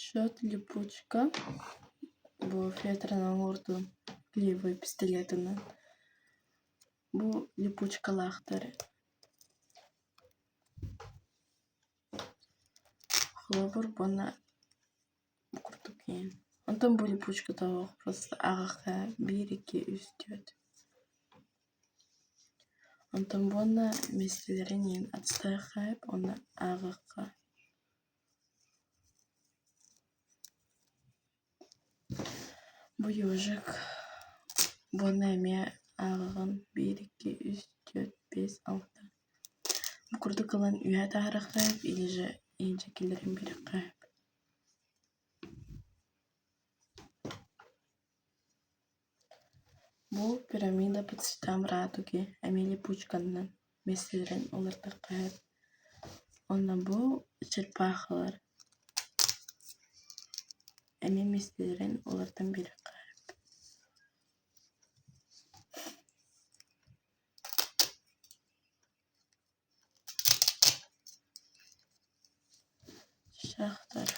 Счет липучка бу фетранан оҥордум клеевой пистолетынан. Бу липучкалаахтар Холобур уонна бу курдук иһин. Онтон бу липучката просто ааҕыахха биир, икки, үс, түөрт. Онтон буонна миэстэлэрин иһин аттарыахха уонна ааҕыахха. Бу ежик буонна эмиэ ааҕаҕын биир, икки, үс, түөрт, биэс, алта. Бу курдук ылан үөһэ таһаарыахха или же иһирдьэ киллэрэн биэриэххэ сөп. Бу пирамида по цветам радуги эмиэ липучканнан миэстэлэрин уларытыахха сөп. Уонна бу черепахалар эмиэ миэстэлэрин уларытан биэриэххэ сөп. Шахтар.